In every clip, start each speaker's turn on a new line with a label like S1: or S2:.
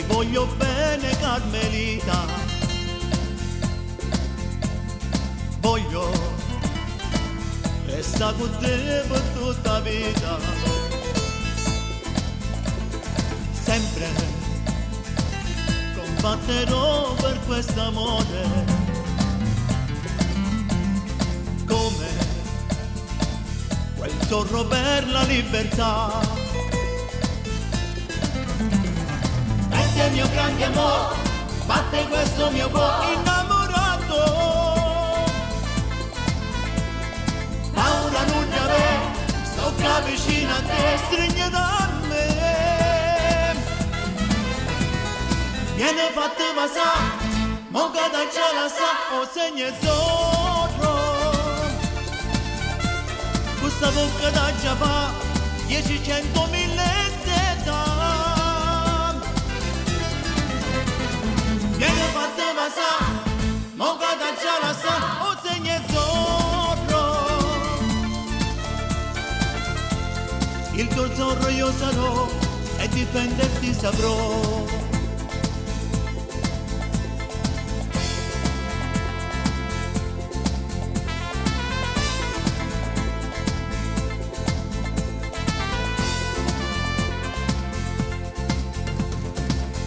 S1: Ti voglio bene Carmelita. Voglio restare con te per tutta la vita. Sempre combatterò per questo amore. Come quel zorro per la libertà. Te mio grande amore, batte questo mio cuore innamorato. Paura non ne ave, sto qua vicino a te, stringe da me. Viene fatta passare, mo che da ce la sa, o segno zorro. Questa bocca da già fa, 10, 100, 1000 seta. Viene fatta passare, mo che da ce la sa, o segno zorro. Il tuo zorro io sarò e difenderti saprò.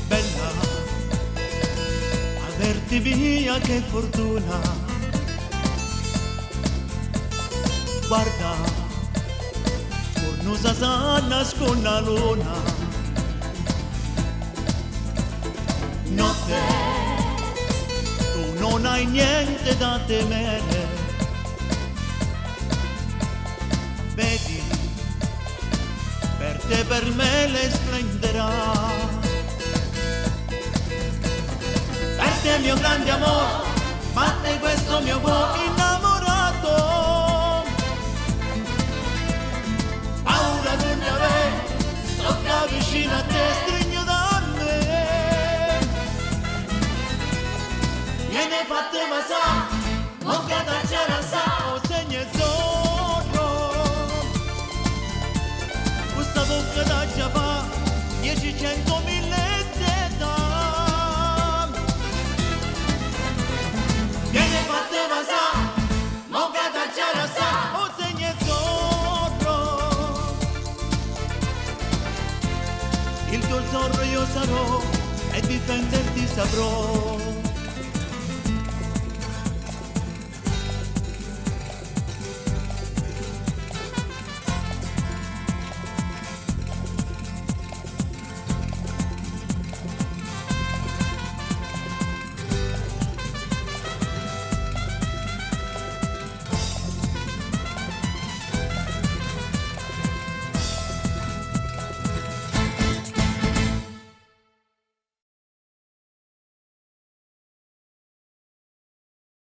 S1: Bella, averti via che fortuna. Guarda, cornusa sana con la luna. Notte, tu non hai niente da temere. Vedi, per te per me le splenderà. Per te mio grande amore, batte questo mio cuore innamorato. Paura non ne ave, sto qua vicino a te, stringo da me. Viene fatta passare, mo che da ce la sa, o segno zorro. Questa bocca da già fa, 10, 100, 1000 seta. Viene fatta passare, mo che da ce la sa, o segno zorro. Il tuo zorro io sarò e difenderti saprò.